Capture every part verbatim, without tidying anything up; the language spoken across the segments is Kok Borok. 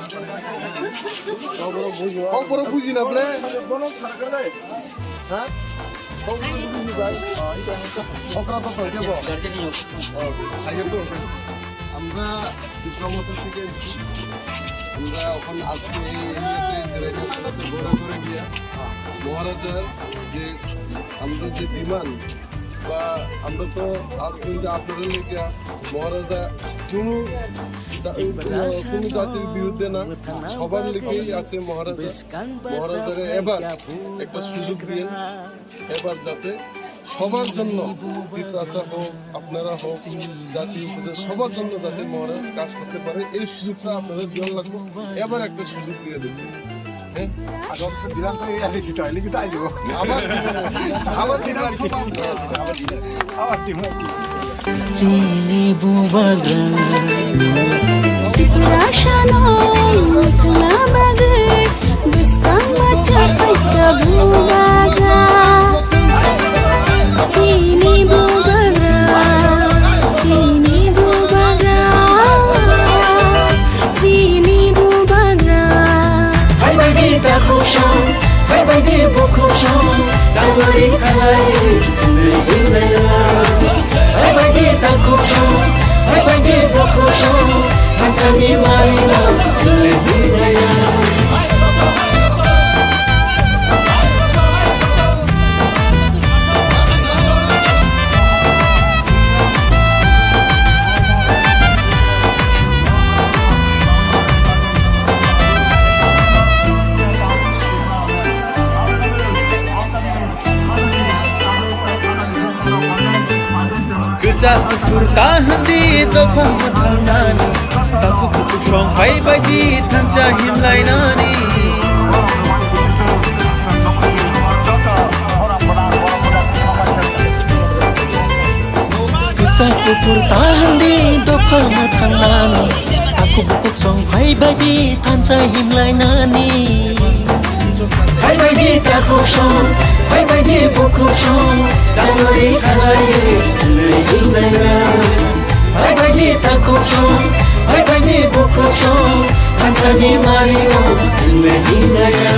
Kok borok buji na ble? Ha? Kok borok buji bai? Okra to to jebo. Ayo to. আমরা ডিপ্লোমা থেকে এসেছি। আমরা এখন আজকে এই এরিয়াতে যে রেডিও সেন্টারটা ঘুরে ঘুরে গিয়ে মহারাজার যে আমরা যে ডিমান্ড বা আমরা তো আজ পর্যন্ত আপনারা লেগে মহারাজা কোনো জা-, কোনো জাতির বিরুদ্ধে না, সবার লেগেই আছে মহারাজা। মহারাজারে এবার একটা সুযোগ দিন, এবার যাতে সবার জন্য, তিপ্রাসা হোক, আপনারা হোক, জাতি উপজাতি সবার জন্য যাতে মহারাজ কাজ করতে পারে, এই সুযোগটা আপনাদের দেওয়া লাগবে। এবার একটা সুযোগ দিয়ে দিন। হ্যাঁ? আগে তো দিলাম তো, এই আগে সেটা হইলে কিন্তু আইবো। আবার, আবার দিন আর কি। আবার দিন আর কি। Chini bubagra. Tiprasa no thangna bagwi bwskang bacha phaikha bubagra. Chini bubagra, chini bubagra, chini bubagra. Hai bai di takhuk song, hai bai di bukhuk song, chagori khalai chini hindaya. Hai bai di takhuk song, hai bai di bukhuk song, hansani mari no chini hindaya. Kwchak kuphur ta hwndi dopha mwthang nani, takhuk kuphur song phai bai di thansa himlai nani. Kwchak kuphur ta hwndi dopha mwthang nani, takhuk bukhuk song phai bai di thansa himlai nani. Hai bai di takhuk song, hai bai di bukhuk song, chagori khalai chini hindaya. Hai bai di takhuk song, hai bai di bukhuk song, hansani mari no chini hindaya.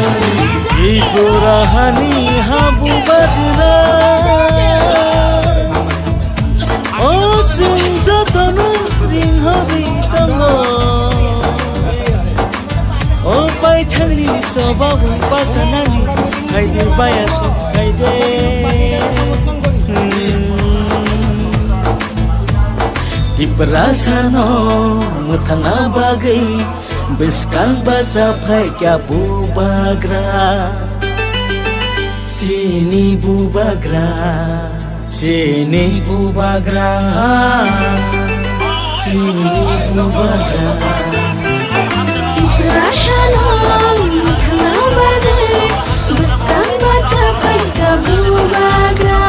Tripura hani ha bubagra, o chwng jotono ring hori tongo. O paithangni sobabu pasanani, haidi bayasu haide. Tiprasano mwthangna bagwi bwskang basa phaikha bubagra. Chini bubagra. Chini bubagra, chini bubagra. Tiprasano thangna bagwi bwskang bacha phaikha bubagra.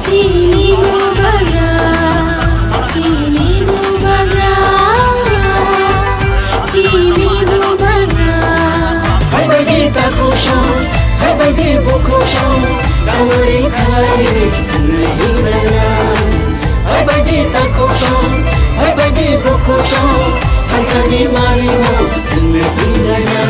Chini bubagra, chini bubagra, chini bubagra. Hai bai di takhuk song, hai bai di bukhuk song, chagori khalai chini hindaya. Hai bai di takhuk song, hai bai di bukhuk song, hansani mari no chini hindaya.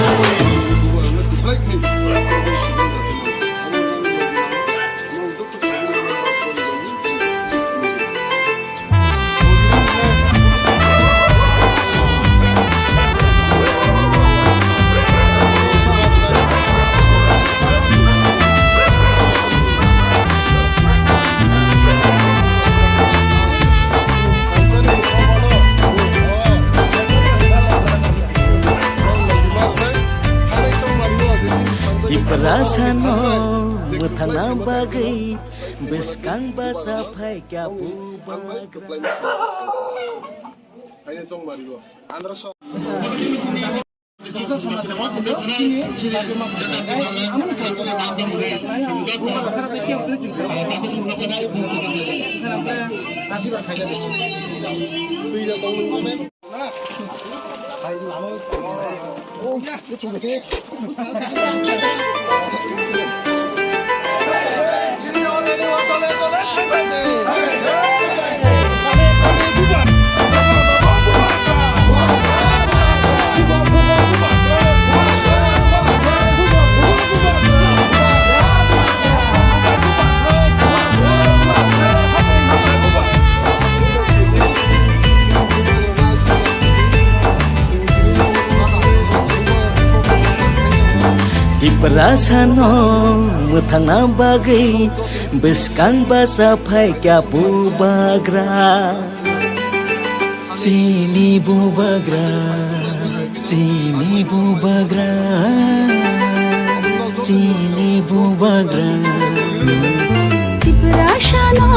Tiprasano mwthangna bagwi bwskang basa phaikha bubagra. Prasano mwthangna bagwi bwskang basa phaikha bubagra. Chini bubagra, chini bubagra, chini bubagra. Tiprasano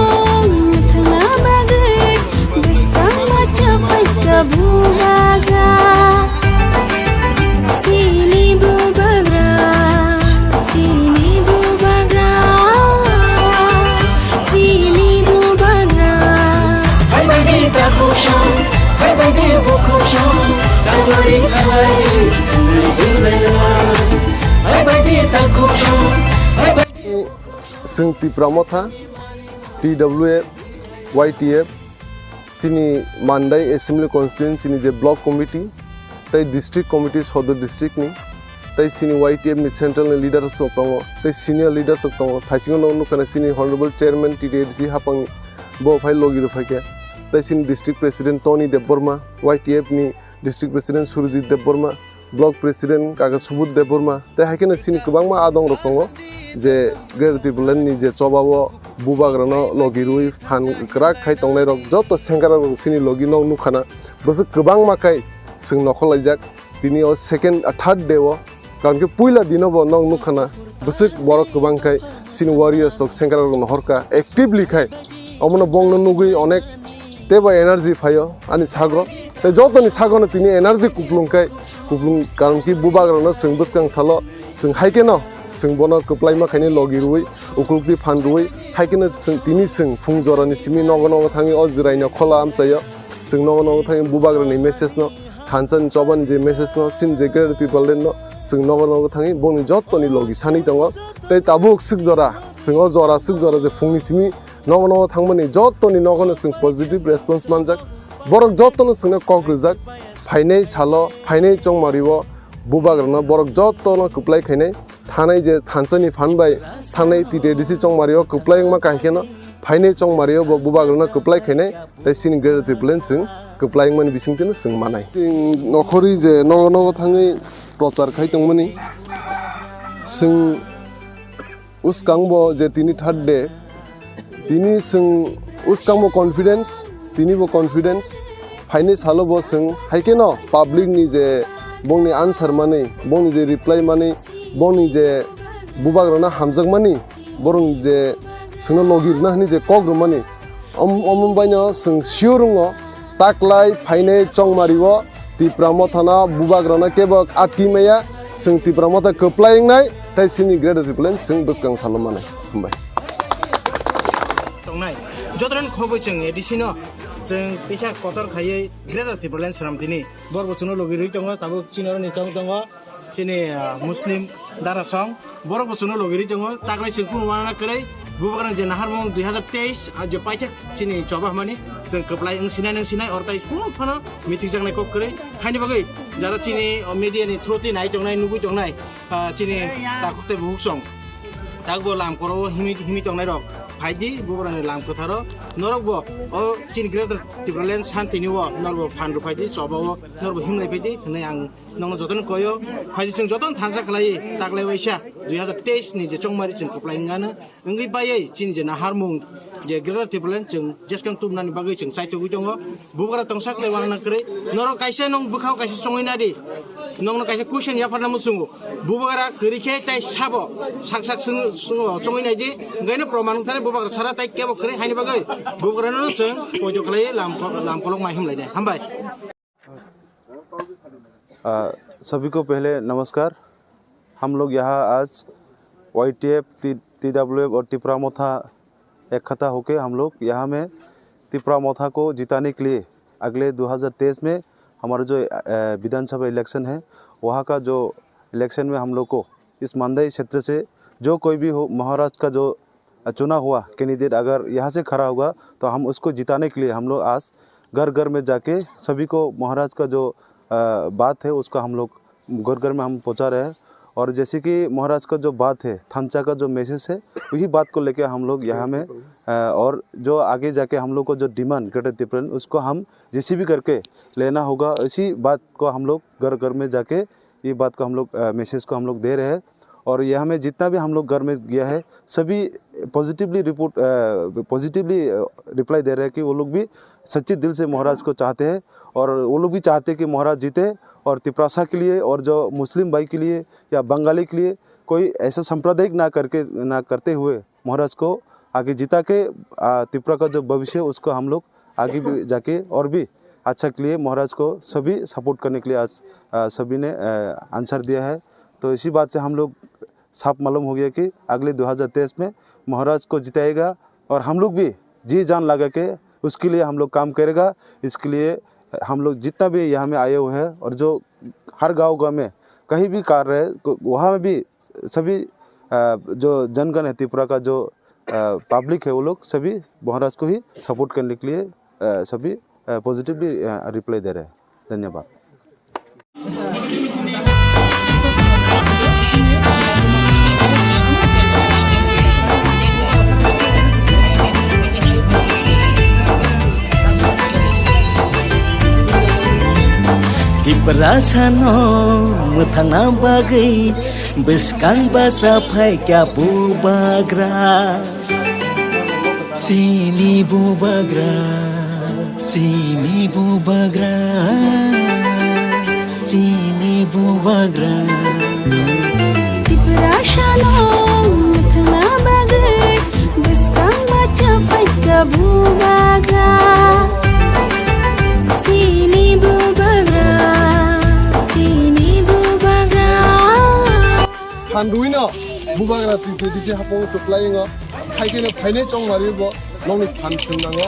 mwthangna bagwi bwskang basa phaikha bubagra. Chini bubagra, chini bubagra, chini bubagra. Hai bai di ta kusung, hai bai di bu kusung, chakori khalai, chini bubagra. Hai bai di ta kusung, hai bai di. Chwng Tipra Motha, T W F, Y T F, chini Mandai Assembly Constituency ni je Block Committee, tei District Committee Sodor District ni, tei chini Y T F ni central ni leaders rok tongo, tei senior leaders rok tongo. Thaisingo no nukha na chini Honorable Chairman T T A D C hapang bo phai logi rw phaikha, tei chini District President Tony Debbarma, Y T F ni District President Surjit Debbarma, Block President kaka Subodh Debbarma, tei hai kheno chini kwbangma adong rok tongo, je Greater Tipraland ni je choba o bubagrano logi rwi phan kwrak khai tongnai rok joto sengkrak rok chini logi no nukha na. Bwswk kwbangma khai chwng nokhorlaijak tini o second, ah, third day o, karon khe puila dino bo no nukha na. Bwswk borok kwbang khai chini warriors rok sengkrak rok nohor kha actively khai. Omono bongno nugwi onek teibo energy phaio ani sago. Tei jotoni sagono tini energy kuplung khai, kuplung karon ki bubagrano chwng bwskang salo chwng hai kheno chwng bono kwplaima khaini logi rwi, ukulukti phan rwi, hai kheno chwng tini chwng phung jorani simi nogo nogo thangwi o jwraino khola amchaio. Chwng nogo nogo thangwi bubagrani message no, thansa ni choba ni je message no, chini je Greater Tipraland no chwng nogo nogo thangwi bongni jotoni logi sani tongo. Tei tabuk swk jora, chwng o jora swk jora je phungni simi nogo nogo thangmani jotoni nogono chwng positive response manjak. Borok jotono chwngno kok rijak. Phainai salo, phainai chongmario bubagrano borok jotono kwplai khainai. Thanai je thansani phan bai thanai T T A D C chongmario kwplai wngma kahai kheno phainai chongmario bo bubagrano kwplai khainai. Tei chini Greater Tipraland chwng kwplai wngmani bisingtwino chwng manai. Chwng nokhorwi je nogo nogo thangwi prochar khai tongmani, chwng Uskang bo je tini third day, tini chwng uskang bo confidence, tini bo confidence, phaini salo bo chwng hai kheno public ni je bongni answer mani, bongni je reply mani, bongni je bubagrano hamjakmani, borok je chwngno logi rwna hwnwi je kok rwmani, Om-, omo baino chwng sure wngo, taklai phainai chongmario Tipra Mothano bubagrano kebo atwi maya, chwng Tipra Motha kwplai wngnai, tei chini Greater Tipraland chwng bwskang salo manai. Hambai. Tongnai. Jotono khobwi chwng A D C no chwng kisa kotor khaiwi Greater Tipraland swnam tini. Borok bo chwngno logi rwi tongo, tabuk chini oro ni tong tongo. Chini, ah, Muslim dara song, borok bo chwngno logi rwi tongo, taklai chwng kunu uanana kwrwi, bubagrano je naharmung dui hazar teis, ah, je paithak chini choba hwnmani, chwng kwplai wng sinai, wng sinai, oro tai kunu phano mitikjaknai kok kwrwi, haini bagwi jara chini, oh, media ni through twi nai tongnai, nugwi tongnai, ah, chini takhuk tei bukhuk song, takbo lam koro o himi, himi tongnai rok, phaidi bubagrani lam kwtharo, norok bo o chini Greater Tipraland santini o norok bo phan rw phaidi, choba o norok bo himlai phaidi hwnwi ang Nokno jotono koyo, phaidi chwng jotono thansa khlaiwi taklai waisa dui hazar teis ni je chongmari chwng kwplai wngano, wngwi baiwi chini je naharmung je Greater Tipraland chwng jeskang tubunani bagwi chwng chaitugwi tongo. Bubagra tongsa khlai uanana kwrwi, norok kaisa nwng bwkhao kaisa chongwi nadi, nokno kaisa question yapharna muchungo, bubagra kwrwi khe tei sabo sak sak swng-, swng-, chongwi naidi, hwnkhe no proman wngthani bubagra sara tei kebo kwrwi haini bagwi bubagrano chwng poito khlaiwi lam, lam kolok mai himlainai. Hambai. आ, सभी को पहले नमस्कार। हम लोग यहाँ आज Y T F, T, T W F और तिपरा मोथा इकट्ठा होके हम लोग यहाँ में तिपरा मोथा को जिताने के लिए अगले दो हज़ार तेईस में हमारा जो, अ, विधानसभा इलेक्शन है, वहाँ का जो इलेक्शन में हम लोग को इस मांडई क्षेत्र से जो कोई भी हो, महाराष्ट्र का जो चुना हुआ कैंडिडेट अगर यहाँ से खड़ा होगा, तो हम उसको जिताने के लिए हम लोग आज घर घर में जाके सभी को महाराज का जो, अ, बात है, उसको हम लोग घर घर में हम पहुँचा रहे हैं। और जैसे कि महाराज का जो बात है, थांचा का जो मैसेज है, वही बात को लेके हम लोग यहाँ में, अ, और जो आगे जाके हम लोग को जो डिमांड ग्रेटर तिपरन, उसको हम जैसे भी करके लेना होगा, इसी बात को हम लोग घर घर में जाके ये बात को हम लोग, अ, मैसेज को हम लोग दे रहे हैं। और यहाँ में जितना भी हम लोग घर में गया है, सभी पॉजिटिवली रिपोर्ट, अ, पॉजिटिवली, अ, रिप्लाई दे रहे हैं कि वो लोग भी सच्चे दिल से महाराज को चाहते हैं और वो लोग भी चाहते हैं कि महाराज जीते और तिपरासा के लिए और जो मुस्लिम भाई के लिए या बंगाली के लिए कोई ऐसा सांप्रदायिक ना करके, ना करते हुए महाराज को आगे जिता के, आ, त्रिपुरा का जो भविष्य है, उसको हम लोग आगे भी जाके और भी अच्छा के लिए महाराज को सभी सपोर्ट करने के लिए आज, आ, सभी ने, आ, आंसर दिया है। तो इसी बात से हम लोग साफ मालूम हो गया कि अगले दो हज़ार तेईस में महाराज को जिताएगा और हम लोग भी जी जान लगा के उसके लिए हम लोग काम करेगा। इसके लिए हम लोग जितना भी यहाँ में आए हुए हैं और जो हर गांव गांव में कहीं भी कार्य है, को-, वहाँ में भी सभी, अ, जो जनगण है, त्रिपुरा का जो, अ, पब्लिक है, वो लोग सभी महाराज को ही सपोर्ट करने के लिए, अ, सभी, अ, पॉजिटिवली, अ, रिप्लाई दे रहे हैं। धन्यवाद। Tiprasano mwthangna bagwi bwskang basa phaikha bubagra. Chini bubagra, chini bubagra, chini bubagra. Tiprasano mwthangna bagwi bwskang basa phaikha bubagra. Chini bubagra, chini bubagra. Phan rwino bubagra twi twi bisi hapung kwplai wngo. Hai kheno phainai chongmari bo nokni phan chwng nango.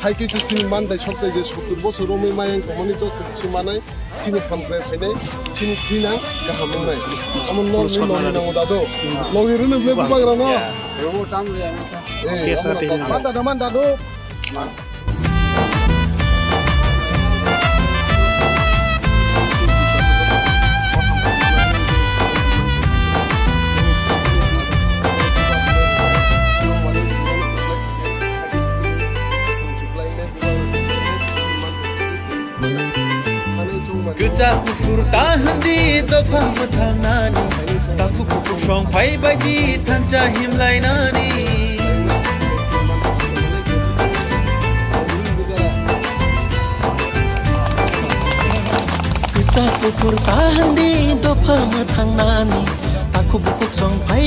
Hai khe se chini mantai soktai je sottur bosor romwi mayang tongmani joto kisi manai, chini hamkrai phainai, chini thwinang kaham wngnai. Amo nokni nokni nango dado. Nokni rwnwi bwlai bubagra no. Eh, manda da manda do. Kwchak kuphur ta hindi dopha mwthangnani, takhuk kuphur song phai bai di thansa himlainani. Kwchak kuphur ta hindi dopha mwthangnani, takhuk bukhuk song phai